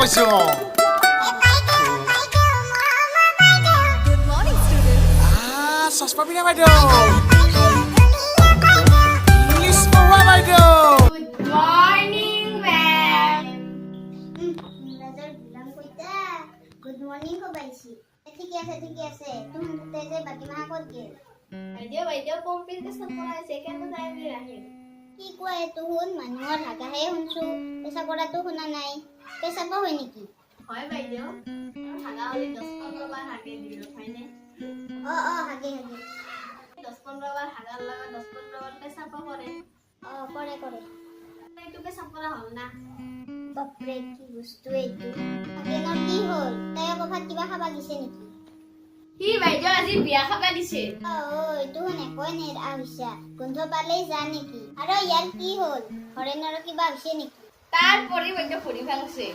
কৈছো। Good morning, students. চশমা পিন্ধা বাইদেউ, ইংলিছ পঢ়োৱা বাইদেউ। Good morning, ma'am. ইংৰাজৰ গোলাম কইতা গুড মৰ্ণিং কবাইছি। ঠিকে আছে, ঠিকে আছে। তুমি তাতে যে বাকী মাহা ক'ত গেল? বাইদেউ, বাইদেউ, পম্পীৰ পেচাব কৰা হৈছে, কেনে টাইম ৰাখিম? কি কোৱা এইটো শুন, মানুহৰ হাগাহে শুনছো, পেচাব কৰাটো শুনা নাই। পেচাবো হয় নেকি? হয় বাইদেউ, আৰু হাগা হ'লে 10-15 বাৰ হাগে দিনত, হয়নে? অ, হাগে হাগে। 10-15 বাৰ হাগাৰ লগত 10-15 বাৰ পেচাবো কৰে। অ, কৰে কৰে। এইটো পেচাব কৰা হ'ল না? বাপৰে, কি বস্তু এইটো! হাগেনৰ কি হ'ল? তাই ক'ৰবাত কিবা খাবা গিছে নেকি? সি বাইদেউ আজি বিয়া খাবা দিছে। অ, এইটো শুন একোৱে নেৰা হৈছা, গোন্ধ পালেই যা নেকি? আৰু ইয়াৰ কি হ'ল? হৰেণৰ কিবা হৈছে নেকি? তাৰ পৰি বাইদেউ ভৰি ভাঙছে।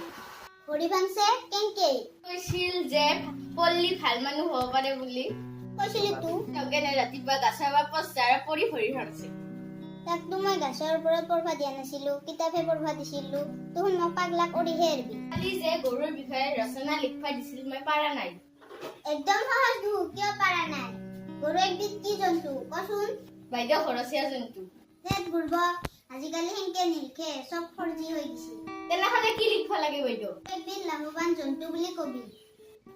ভৰি ভাঙছে কেনকে? কৈছিল যে পল্লী ভাল মানুহ হ'ব পাৰে বুলি। কৈছিলি তো? লগে ৰাতিপুৱা গাছৰ পৰা পচা আৰু পৰি ভৰি ভাঙছে। তাকতো মই গাছৰ ওপৰত পঢ়বা দিয়া নাছিলো, কিতাপহে পঢ়বা দিছিলো। তুহুন মোক পাগলা কৰিহে এৰবি। কালি যে গৰুৰ বিষয়ে ৰচনা লিখবা দিছিল, মই পাৰা নাই। একদম সহজ দুহু, কিয় পাৰা নাই? গৰু একবিধ কি জন্তু কচোন? বাইদেউ, ঘৰচীয়া জন্তু। ধেত বুৰ্বক, আজিকালি সেনকে নিলিখে, চব ফৰ্জি হৈ গৈছে। তেনেহলে কি লিখবা লাগে বাইদেউ? একবিধ লাভৱান জন্তু বুলি কবি।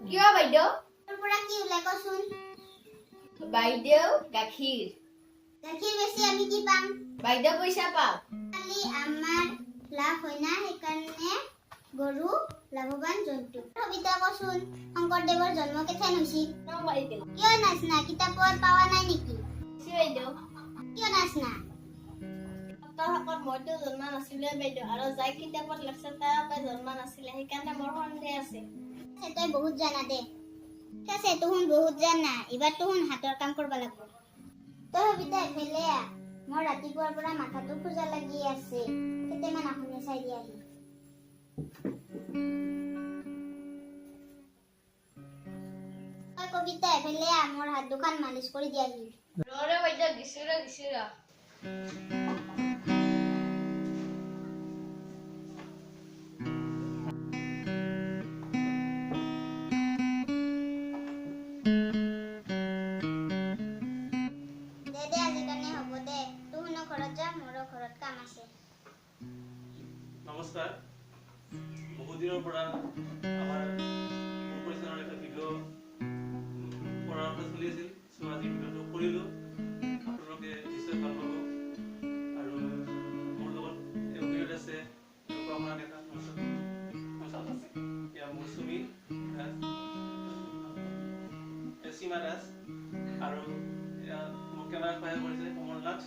কিয় বাইদেউ? তোৰ পৰা কি ওলাই কচোন? বাইদেউ, গাখীৰ। গাখীৰ বেচি আমি কি পাম? বাইদেউ, পইচা পাওঁ। কালি আমাৰ লাভ হয় না, সেইকাৰণে গৰু লাভৱান জন্তু। কবিতা কচোন, শংকৰদেৱৰ জন্ম কেথেন হৈছিল? বাইদেউ। কিয় নাজনা? কিতাপত পোৱা নাই নেকি? বাইদেউ। কিয় নাজনা? শাকত মইতো জন্মা নাছিলোৱে বাইদেউ, আৰু যাই কিতাপত লেখছে তাকে জন্মা নাছিলে, সেইকাৰণে মোৰ সন্দেহ আছে। তই বহুত জানা দে। ঠিক আছে, তুহুন বহুত জানা, এইবাৰ তুহুন হাতৰ কাম কৰিব লাগিব। তই সবিতা এফালে আহ, মোৰ ৰাতিপুৱাৰ পৰা মাথাটো খোজা লাগি আছে, কেইটামান আখনি চাই দিয়াহি। তই কবিতা এফালে আহ, মোৰ হাত দুখন মালিচ কৰি দিয়াহি। ৰ ৰ বাইদেউ, গিছো ৰ, গিছো ৰ। দে দে, আজিৰ কাৰণে হ'ব দে। তুহুনো ঘৰত যা, মোৰো ঘৰত কাম আছে। নমস্কাৰ। বহুদিনৰ পৰা আমাৰ মোৰ পৰিচালনাৰ এটা ভিডিঅ' কৰাৰ কথা চলি আছিল। চ' আজি ভিডিঅ'টো কৰিলোঁ, আপোনালোকে নিশ্চয় ভাল পাব। আৰু মোৰ লগত এই ভিডিঅ'ত আছে ৰূপা ডেকা, নমস্কাৰ। এয়া মৌচুমী দাস, এয়া সীমা দাস, আৰু এয়া মোৰ কেমেৰাত সহায় কৰিছে কমল নাথ।